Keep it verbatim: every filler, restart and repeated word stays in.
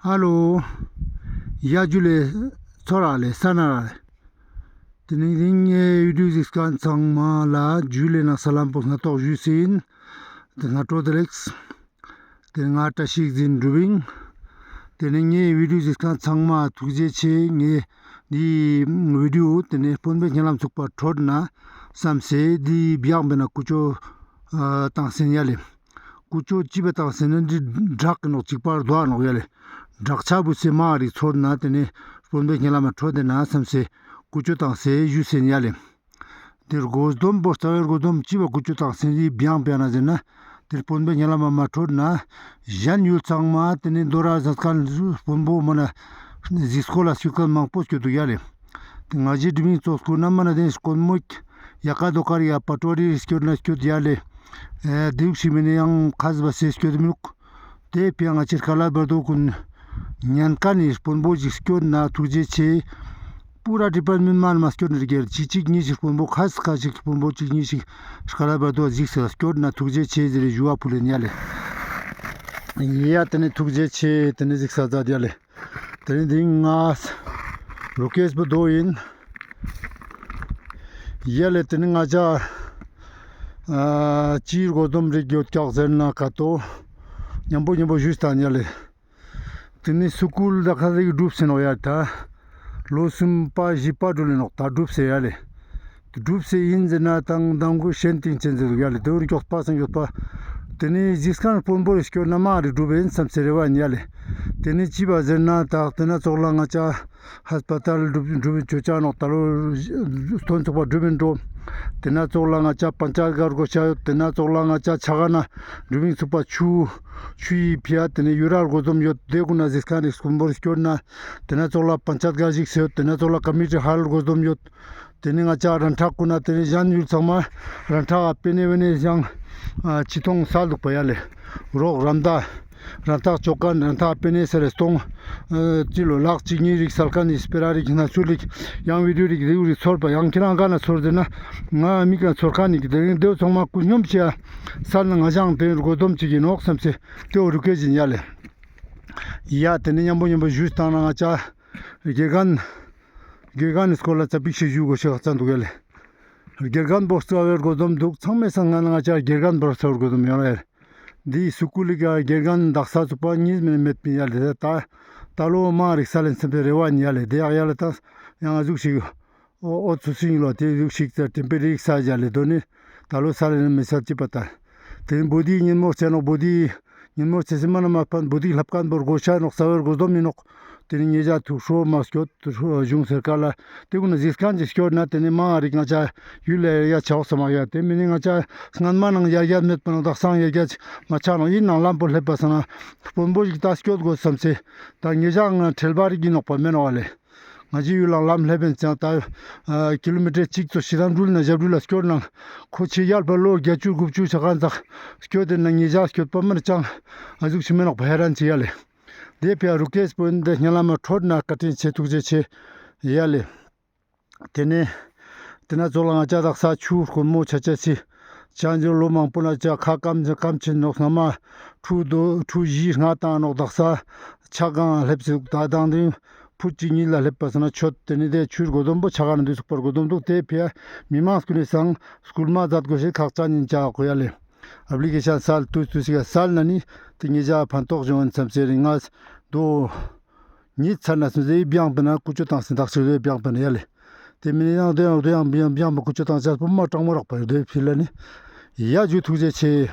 ཧ་ལོ། ཡ་ཇུ་ལེ། ཚོར་ར་ལེ་ས་ན་ར་ལེ། དེ་ནེ་དེ་ངའི་བི་ཌིའོ་གཟིགས་མཁན་ཚང་མ་ལ་ཇུ་ལེ་ནང་ས་ལམ་པོ་སྔ་ཏོག་ཞུས་སིན། དེ་སྔ་དྲོ་བདེ་ལེགས། དེ་ང་བཀྲ་ཤིས་འཛིན་གྲུབ་ཨིན། དེ་ནེ་ངའི་བི་ཌིའོ་གཟིགས་མཁན་ཚང་མ་ཐུགས་རྗེ་ཆེ། ངའི་འདི་བི་ཌིའོ་དེ་ནེ་དཔོན་པོའི་སྙན་ལམ་ཚུགས་པ་འཕྲོད་ན་བསམ་སེ་འདི་བི་ཡག་པེ་ན་ཀུ་ཅོ་ཨ་བཏང་སིན་ཡ་ལེ། ཀུ་ཅོ་ཅི་བ་བཏང་སིན་ན་འདི་བྲག་གི་ནོག་ཅིག་པར་དོ་ནོག་ཡ་ལེ། བྲག་ཆ་བུ་སེ་མ་རིག་ཚོར་ན་དེ་ནེ་དཔོན་པོའི་སྙན་ལམ་འཕྲོད་དེ་ན་བསམ་སེ་ཀུ་ཅོ་བཏང་སེ་ཞུས་སིན་ཡ་ལེ། དེ་སྒོས་དོམ་པོ་རྩ་བའི་སྒོས་དོམ་ཅི་བ་ཀུ་ཅོ་བཏང་སིན་ཡི་བིའང་པེ་ན་ཟེར་ན། དེ་དཔོན་པོའི་སྙན་ལམ་མ་འཕྲོད་ན། གཞན་ཡུལ་ཚང་མ་དེ་ནེ་དོ་ར་ཟ་མཁན་དཔོན་པོ་མ་ན་གཟིགས་སྐོར་ལ་སྐྱོད་མཁན་མང་པོ་སྐྱོད་འདུག་ཡ་ལེ། དེ་ང་ཞའི་དྲི་མིང་ཙོགས་སྐུ་ན་མ་ན་དེ་དཀོན་མོ་ཡ་ཀ་དོ་ཀ་རི་ཡ་པ་ཏོ་རི་སྐྱོད་ན་སྐྱོད་ཡ་ལེ། ཨེ་དེ་ཞིག་མིན་ན་ཡང་ཁ་ཟ་བ་སེ་སྐྱོད་མི་ནུག་དེ་ཕི་ཡ་ང་ཅི་ཁ་ལ་བར་དོ་ཀུན། ཉན་ཀ་ནི་དཔོན་པོ་ཞིག་སྐྱོད་ན་ཐུགས་རྗེ་ཆེ། པུ་ར་ཌི་པར་མེན་མ་ན་མ་སྐྱོད་ནི་རིག་གེ་ཅིག་ཅིག་ཉིས་ཤིག་དཔོན་པོ་ཁ་སི་ཁ་ཞིག་དཔོན་པོ་ཅིག་ཉིས་ཤིག་ཁ་ལ་བར་དོ་ཞིག་སེ་སྐྱོད་ན་ཐུགས་རྗེ་ཆེ་ཟེར་ཞུ་བ་ཕུལ་ལེན་ཡ་ལེ། ཡ་དེ་ནེ་ཐུགས་རྗེ་ཆེ་དེ་ནེ་ཞིག་ས་ཛད་ཡ་ལེ། དེ་ནེ་དེ་ང་རུ་ཀེས་པོ་དོ་ཨིན། ཡ་ལེ་དེ་ནེ་ང་ཅ་ཨ་ཅི་སྒོས་དོམ་རིག་ཡོད་ཀྱག་ཟེར་ན་ཀ་ཏོ་ཉམ་པོ་ཉམ་པོ་ཞུས་ཏང་ཡ་ལེ། དེ་ནེ་སྐུལ་ད་ཁ་ཟིག་གྲུབ་སེ་ནོག་ཡ་ད། ལོ་གསུམ་པ་བཞི་པ་འགྲོ་ལེ་ནོག་ད་གྲུབ་སེ་ཡ་ལེ། གྲུབ་སེ་ཨིན་ཟེར་ན་དང་དང་གོ་ཤེན་ཏིང་ཅན་ཟེར་ཡ་ལེ་དེ་བོ་མགྱོགས་པ་སང་མགྱོགས་པ། དེ་ནེ་གཟིགས་མཁན་དཔོན་པོ་རེ་སྐྱོད་ན་མ་རེ་གྲུབ་ཨིན་བསམ་སེ་རེ་བ་ཨིན་ཡ་ལེ། དེ་ནེ་ཅི་བ་ཟེར་ན་ད་དེ་ན་ཙོགས་ལ་ང་ཅ་ཧས་པ་ཏལ་འགྲུབ་འགྲུབ་ཅོ་ཅ་ནོག་ད་ལོ་སྟོན་ཚུགས་པ་འགྲུབ་ཨིན་འགྲོ། དེ་ན་ཙོགས་ལ་ང་ཅ་པན་ཅ་གར་གོ་ཤ་ཡོད། དེ་ན་ཙོགས་ལ་ང་ཅ་ཆ་ག་ན་འགྲུབ་ཨིན་ཚུགས་པ་ཆུ་ཆུ་ཡི་ཕི་ཡ་དེ་ནེ་ཡུ་ར་སྒོས་དོམ་ཡོད། དེ་གུན་ན་གཟིགས་མཁན་རིགས་དཔོན་པོ་རེ་སྐྱོད་ན། དེ་ན་ཙོགས་ལ་པན་ཅ་གར་ཞིག་སེ་ཡོད། དེ་ན་ཙོགས་ལ་ཀ་མི་ཊི་ཧལ་སྒོས་དོམ་ཡོད། དེ་ནེ་ང་ཅ་རན་ཁྲག་གུན་ན་དེ་ནེ་གཞན་ཡུལ་ཚང་མ་རན་ཁྲག་པེ་ནེ་བེ་ནེ་ཡང་ཨ་ཅི་ཐོང་སལ་འདུག་པ་ཡ་ལེ། རོགས་རམ་ད་རན་ཐག་ཅོ་ཀ་རན་ཐག་པེ་ནེ་སལ་ལེ་སྟོང་ཨ་ཅི་ལོ་ལག་ཅིག་ཉིས་རིགས་སལ་ཀ་ནི་སྤེ་ར་རིགས་སྣ་ཚུལ་རིགས་ཡང་བི་ཌིའོ་རིགས་རིགས་རིགས་ཚོར་པ་ཡང་ཁྱེད་རང་ག་ན་ཚོར་ཟེར་ན་ང་མིག་ན་ཚོར་ཁ་ནི་གི་དེ་རིང་དེ་ཚང་མ་ཀུན་སྙོམས་ཆེ་ཡ་སལ་ན་ང་ཅའང་དེ་སྒོས་དོམ་ཅིག་ཨིན་ནོག་བསམ་སེ་དེ་བོ་རུ་ཀེ་ཅིག་ཨིན་ཡ་ལེ། ཡ་དེ་ནེ་ཉམ་པོ་ཉམ་པོ་ཞུས་ཏང་ན་ང་ཅ་དགེ་རྒན་དགེ་རྒན་ནི་སྐོར་ལ་ཙ་པིག་ཤིག་ཞུ་དགོས་ཤེས་ཧ་ཅང་འདུག་ཡ་ལེ། དགེ་རྒན་པོ་རྩ་བའི་སྒོས་དོམ་འདུག་ཚང་མའི་སང་ང་ན་ང་ཅ་དགེ་རྒན་པོ་རྩ་བའི་སྒོས་དོམ་ཡོང་ཡ་ལེ། འདི་སྐུལ་ལི་ག་དགེ་རྒན་དག་ས་ཚུགས་པ་གཉིས་མེད་མེད་པིན་ཡ་ལེ། ད་ད་ལོ་མ་རིག་ས་ལེན་སེམས་པའི་རེ་བ་ཨིན་ཡ་ལེ། དེ་ཡག་ཡ་ལེ་ད་ཡང་ང་ཟུག་ཤིག་ཨོ་ཨོ་ཚུ་སིང་ལོ་དེ་ཟུག་ཤིག་ད་དེ་པེ་རིག་ས་ཡ་ལེ་དོ་ནི་ད་ལོ་ས་ལེན་མི་ས་ཅི་པ་ད། དེ་བོ་དི་ཉིན་མོ་ཆེ་ནོག་བོ་དི་ཉིན་མོ་ཆེ་སི་མ་ན་མ་ཕན་བོ་དི་ལྷབ་ཀན་པོ་རྒོ་ཤ་ནོག་རྩ་བའི་སྒོས་དོམ་ཨིན་ནོག་དེ་ནེ་ཉེ་ཞ་ཐུག་ཧྲོ་མ་སྐྱོད་གཞུང་སེར་ཀ་ལ་དེ་གུན་ན་གཟིགས་མཁན་ཅིག་སྐྱོད་ན་དེ་ནེ་མ་རིག་ང་ཅ་ཡུལ་ལ་ཡ་ཆ་འོག་ས་མ་ཡ་དེ་མིན་ནི་ང་ཅ་སྔན་མ་ནང་ཡར་རྒྱས་མེད་པ་ནང་དག་སང་ཡར་རྒྱས་མ་ཆ་ནོག་ཡིན་ནང་ལམ་པོ་སླེབས་པ་སང་ན་དཔོན་པོ་ཞིག་ད་སྐྱོད་དགོས་བསམ་སེ་ད་ཉེ་ཞ་ང་ཁྲེལ་བ་རིག་ཨིན་ནོག་པ་མེན་ནོག་ལེ། ང་ཅི་ཡུལ་ལ་ལམ་སླེབས་པིན་ཙང་ད་ཀི་ལོ་མི་ཊར་གཅིག་ཙོ་ཞེ་སྡང་འགྲུལ་ན་ཞབས་འགྲུལ་ལ་སྐྱོད་ནང་ཁོ་ཆེ་ཡར་པ་ལོ་བརྒྱད་ཅུ་དགུ་བཅུ་ཆ་ག་ཙག་སྐྱོད་དེ་ན་ཉེ་ཞ་སྐྱོད་པ་མིན་ཅང་ཨ་ཟུག་ཤི་མེ་ནོག་པ་ཧེ་རན་ཅི་ཡ་ལེ། དེ་ཕི་ཡ་རུ་ཀེས་པོ་ཨིན་དེ་སྙན་ལམ་མ་འཕྲོད་ན་བཀའ་དྲིན་ཆེ་ཐུགས་རྗེ་ཆེ་ཡ་ལེ། དེ་ནེ་དེ་ན་ཙོགས་ལ་ང་ཅ་དག་ས་ཆུ་དཀོན་མོ་ཆ་ཆ་སི་ཅང་ཇོ་ལོ་མང་པོ་ན་ཅ་ཁ་སྐམ་སྐམ་ཆེན་ནོག་སྔ་མ་ཁྲུ་དོ་ཁྲུ་བཞི་ལྔ་བཏང་ནོག་དག་ས་ཆ་གང་སླེབས་སི་ད་དང་དེ་ཕུ་ཅིག་གཉིས་ལ་སླེབས་པ་སང་ན་ཆོད། དེ་ནེ་དེ་ཆུ་སྒོས་དོམ་པོ་ཆ་ག་ན་འདུག་ཚུགས་པར་སྒོས་དོམ་འདུག་དེ་ཕི་ཡ་མི་མང་སྐུ་ནེ་སང་སྐུལ་མ་མཛད་དགོས་ཤེས་ཁག་ཅན་ཨིན་ཅ་གོ་ཡ་ལེ། ཨབ་ལི་ཀེ་ཤན་སལ་ཏུས་ཏུས་ཤིག་སལ་ན་ནི་དེ་ཉེ་ཞ་ཕན་ཐོགས་བྱུང་ཨིན་བསམ་སེ་རིང་ང་དོ་ཉིད་ཚར་ན་སུན་ཟེ་བིའང་པེ་ན་ཀུ་ཅོ་བཏང་སེ་དག་ཤིག་རེ་བིའང་པེ་ན་ཡ་ལེ། དེ་མིན་ཡང་དེ་ཡང་དེ་ཡང་བིའང་བིའང་པེ་ཀུ་ཅོ་བཏང་ཅ་པོ་མ་གྲང་མོ་རག་པ་ཡོད་དེ་ཕི་ལ་ནི་ཡ་ཇུ་ཐུགས་རྗེ་ཆེ།